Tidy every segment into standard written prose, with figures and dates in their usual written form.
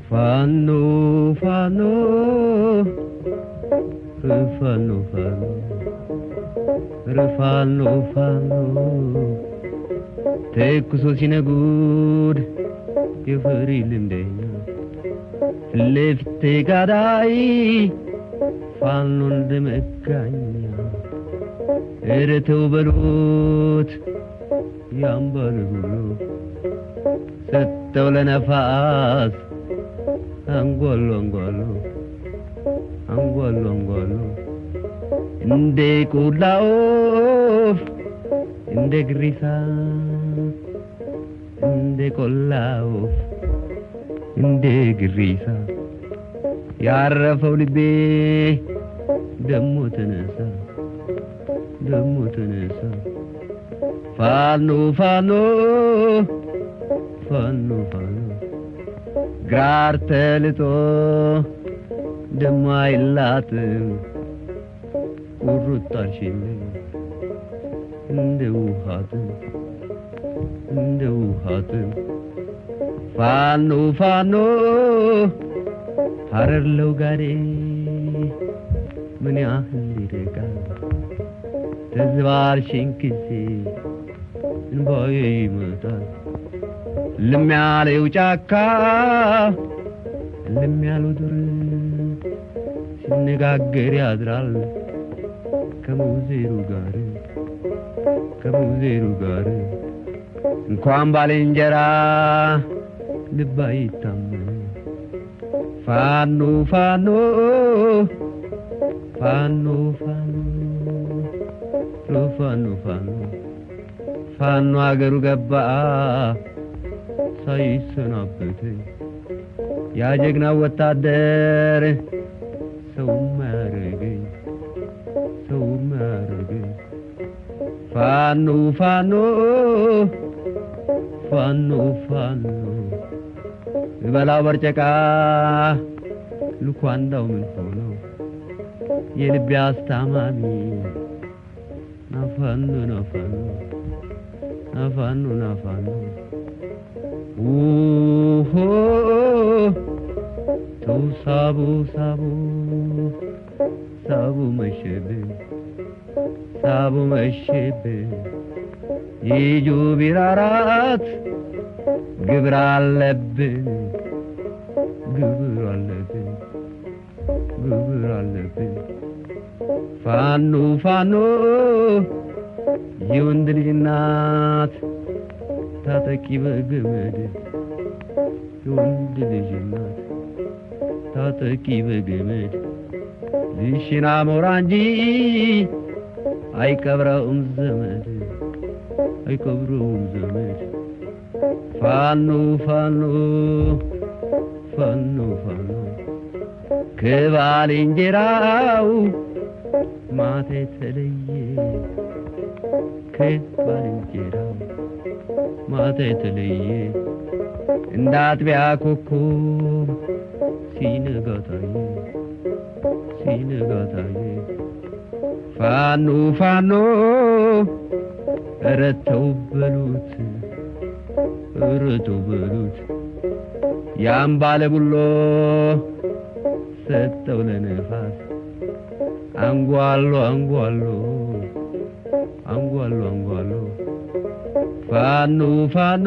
ፋኖ ፋኖ ፋኖ ፋኖ ፋኖ ፋኖ ተኩሶ ሲነጉድ የፈሪ ልምደኛ ፊት ጋዳይ ፋኖ እንደመጋኛ ኧረ ተው በሉት ያምባል ብሎ ሰጠው ለነፋስ አንጓሎ አንጓሎ አንጓሎ አንጓሎ እንደ ቆላ ወፍ እንደ ግሪሳ እንደ ቆላ ወፍ እንደ ግሪሳ ያረፈው ልቤ ደሞ ተነሳ ደሞ ተነሳ ፋኖ ፋኖ ፋኖ ፋኖ ግራር ተልጦ ደሞ አይላጥም ቁርጥ አልሽልኝ እንደ ውሃትም እንደ ውሃትም ፋኖ ፋኖ ሐረር ለውጋዴ ምን ያህል ይርቃል ትዝ ባልሽኝ ጊዜ እንባዬ ይመጣል። እልም ያለው ጫካ እልም ያለው ዱር ሲነጋገር ያድራል ከሙዜሩ ጋር ከሙዜሩ ጋር እንኳን ባልንጀራ ልብ አይታመን። ፋኖ ፋኖ ፋኖ ፋኖ ፋኖ ፋኖ ፋኖ አገሩ ገባ ሳይሰናበት ያ ጀግና ወታደር ሰውም አያረገኝ ሰውም አያረገኝ። ፋኖ ፋኖ ፋኖ ፋኖ እበላው በርጨቃ ልኳንዳው ምን ሆኖ የልቤ አስታማሚ ናፋኖ ናፋኖ ናፋኖ ናፋኖ ኦሆ ተው ሳቡ ሳቡ ሳቡ መሸብን ሳቡ መሸብን ይጁ ቢራራት ግብር አለብን ግብር አለብን ግብር አለብን። ፋኖ ፋኖ የወንድ ልጅ እናት ታጠቂ በገመድ የወንድ ልጅ እናት ታጠቂ በገመድ ልሽና ሞራ እንጂ አይቀብረውም ዘመድ አይቀብረውም ዘመድ። ፋኖ ፋኖ ፋኖ ፋኖ ከባልንጀራው ማታ የተለየ ከባልንጀራው ማታ የተለየ እንደ አጥቢያ ኮከብ ሲነጋ ታየ ሲነጋ ታየ። ፋኖ ፋኖ ኧረ ተው በሉት ኧረ ተው በሉት ያን ባለ ቡሎ ሰጠው ለነፋስ አንጓሎ አንጓሎ አንጓሎ አንጓሎ ፋኖ ፋኖ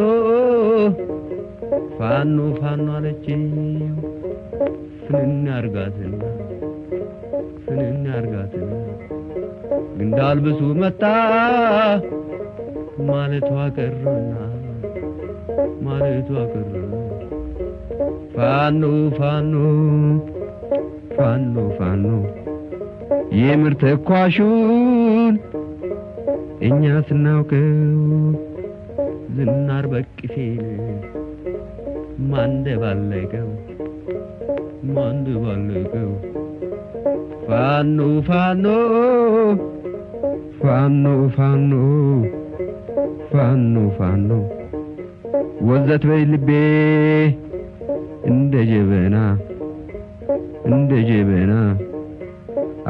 ፋኖ ፋኖ አለችው ፍንን አርጋትና ፍንን አርጋትና ግንዳልብሱ መጣ ማለቷ ቀረና ማለቷ ቀረና ፋኖ ፋኖ ፋኖ ፋኖ የምር ተኳሹን እኛ ስናውቀው ዝናር በቅፌን ማንደባለቀው ማንደባለቀው ፋኖ ፋኖ ፋኖ ፋኖ ፋኖ ፋኖ ወዘት በይ ልቤ እንደ ጀበና እንደ ጀበና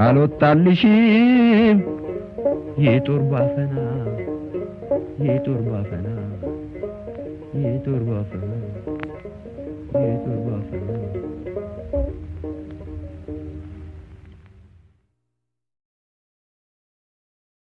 አልወጣልሽም የጦር ባፈና የጦር ባፈና የጦር ባፈና የጦር